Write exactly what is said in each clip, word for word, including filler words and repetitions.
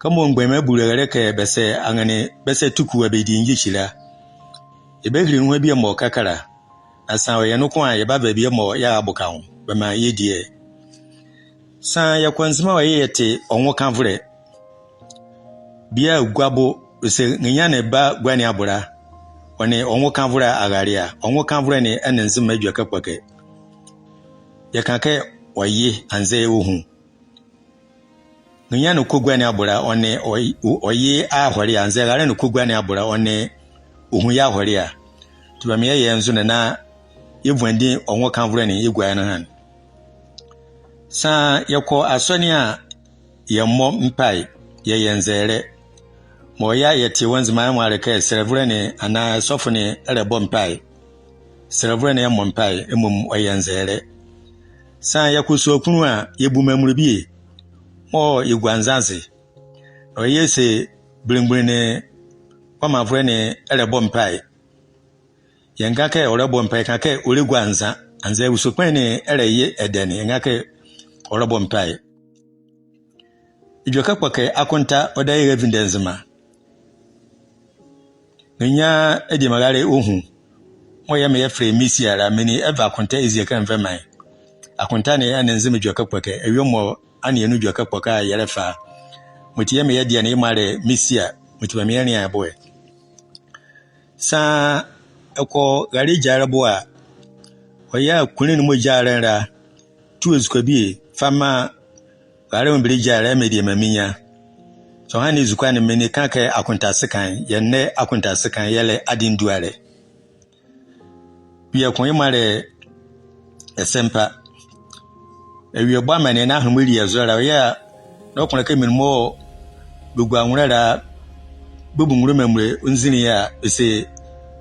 Kɛmɔ mgbanyima ebule rɛlɛ kɛ bɛsɛ anrɛne bɛsɛ tuku a bɛdi ngyikyi la, yɛbahile nuhua bie mɔɔ kɛkala. Na saa ɔyɛ noko a, yɛbava bie mɔɔ yɛraboka nwo bɛmaa yɛdie. Saa yɛkɔ Nzema a, ɔyɛ yɛte ɔ nwo kavolɛ. Bie a gua bo, ɔse nrenyia ne ba gua ne abo la, ɔ nee ɔ nwo kavolɛ a rale a, ɔ nwo kavolɛ ne ɛnle Nzema edwɛkɛ kpɔkɛ. Yɛka kɛ ɔ ye anzɛɛ ɔ hu. Nrenyia ne kɔ gua ne abo la, ɔ nee ɔ, ɔ, ɔ ye a hɔle a, anzɛɛ raalɛ ne kɔ gua ne abo la, ɔ nee ɔ hu ye a hɔle a. Ɔti bɛmaa yɛyɛ nzonlɛ na yɛvoandi ɔ nwo kavolɛ ne yɛgua ye nehane. Saa yɛkɔ asɔne a, yɛmmɔ mpae, yɛyɛ nzɛlɛ. Mɔɔ yɛɛ a yɛte wɔ Nzema ne mɔɔ a le kɛ sɛlɛvolɛ ne anaa sɔfo ne ɛlɛbɔ mpae. Sɛlɛvolɛ ne ɛmmɔ mpae, mmom ɔyɛ nzɛlɛ. Saa yɛkɔ sua kunlu a, yɛbu mamule bie mɔɔ yɛgua nzanze. Ɔyɛ se belemgbunli ne kpɔmavolɛ ne ɛlɛbɔ mpae. Yɛnga kɛ ɔlɛbɔ mpae, yɛka kɛ ɔlɛgua nza, anzɛɛ ɔwuso kpanyinli ne ɛlɛye ɛdɛne, yɛnga kɛ ɔlɛbɔ mpae. Edwɛkɛ kpɔkɛ akonta, ɔdaye ɛra ɛvinde Nzema. Nrenyia adiema raalɛ ɔ hu. Mɔɔ yɛɛ mɔɔ yɛfɛlɛ ye misia la, menli ɛva akonta ezie kɛ ɛnvɛmaa ye. Akonta ne ɛnle Nzema edwɛkɛ kpɔkɛ, awie mɔɔ ɛnle yɛ nu edwɛkɛ kpɔkɛ a yɛlɛfa a. Mɔti yɛɛ mɔɔ yɛdie ne yemɔ a le misia, mɔti bɛmaa yɛnlea ye boɛ. Saa ɛkɔ raalɛ gyalɛ boɛ a, ɔyɛ a kunle ne mɔɔ gyalɛ ne la, tu ezukoa bie fa maa raalɛ mɔɔ bɛlɛgya ye la, ɛmɛ deɛ mami nya. Sɛ ɔha ne ezukoa ne, menli ka kɛ akonta sekan, yɛnlɛ akonta sekan, yɛlɛ adendualɛ. Bie ko yemɔ a le Ɛsɛmpa. Awie bɔ amaneɛ na ahane mɔɔ ɛli ye zolɛ la, ɔyɛ a na ɔkpondɛ kɛ menli mɔɔ bɛgua nwolɛ la, bɛbu nwolɛ mamule ɔ nzinlii a, bɛse,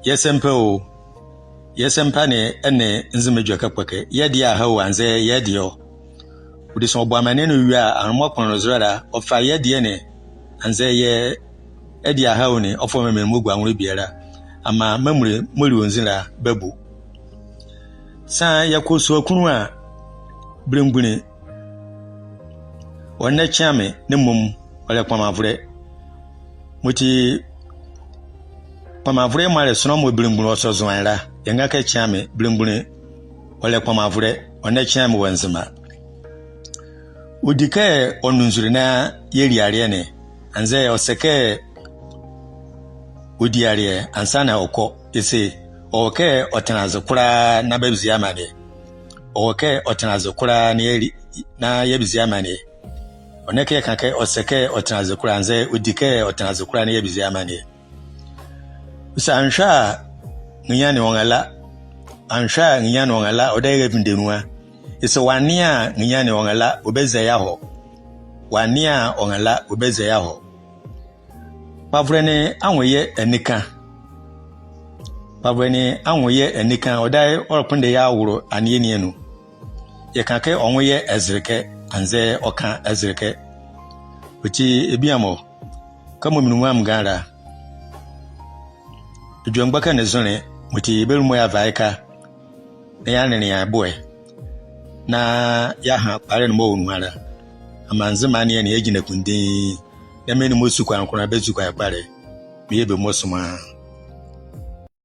yɛ Ɛsɛmpa o, yɛ Ɛsɛmpa ne ɛnle Nzema edwɛkɛ kpɔkɛ, yɛ deɛ aha o, anzɛɛ yɛ deɛ ɔ. Ɔdi saa ɔbɔ amaneɛ ne ɔwie a, ahane mɔɔ kpondɛ ne zolɛ la, ɔfa yɛ deɛ ne, anzɛɛ yɛ deɛ aha o ne, ɔfa ɔmaa menli mɔɔ gua nwolɛ biala, amaa mamule mɔɔ ɛli ɔ nzi la bɛbu. Saa yɛkɔ sua kunlu a, belemgbunli, ɔnlɛ kyeame, na mmom ɔlɛ kpɔmavolɛ. Mɔti kpɔmavolɛ yemɔ a le sonla mɔɔ belemgbunli ɔsɔ zolɛ la, yɛnga kɛ kyeame, belemgbunli ɔlɛ kpɔmavolɛ, ɔnlɛ kyeame wɔ Nzema. Ɔdi kɛ ɔnle nzule na yɛli aleɛ ne, anzɛɛ ɔsɛ kɛ ɔdi aleɛ ansaana ɔkɔ. Ese, ɔwɔ kɛ ɔtɛnla aze kola na bɛazie amaneɛ. Ɔwɔ kɛ ɔtɛnla aze kola na yɛli, na yɛazie amaneɛ. Ɔnle kɛ yɛka kɛ ɔsɛ kɛ ɔtɛnla aze kola, anzɛɛ ɔdi kɛ ɔtɛnla aze kola na yɛazie amaneɛ. Ese anhwɛ a nrenyia ne ɔnrɛla, anhwɛ a nrenyia ne ɔnrɛla, ɔdaye ɛra ɛvinde nua. Ese wɔanlea a nrenyia ne ɔnrɛla, ɔbazia ye ahɔ. Wɔanlea a ɔnrɛla, ɔbazia ye ahɔ. Kpavolɛ ne anwo yɛ anika. Kpavolɛ ne anwo yɛ anika, ɔdaye ɔlɛkpondɛ ye awolo aneɛ ne anu. Yɛka kɛ ɔ nwo yɛ ɛzelekɛ, anzɛɛ ɔka ɛzelekɛ. Ɔti ebiamɔ, kɛmɔ menli mɔɔ amuga la, edwɛkɛ kpɔkɛ ne zonle, mɔti bɛlu mɔɔ yɛava ye ɛke a, na yɛanlea ye boɛ, na yɛaha kpalɛ ne mɔɔ wɔ nuhua la. Amaa Nzema aneɛ ne agyinla kpundii, na menli mɔɔ sukoa noko la bɛsukoa ye kpalɛ. Meyɛ bɛ mɔɔ somaa.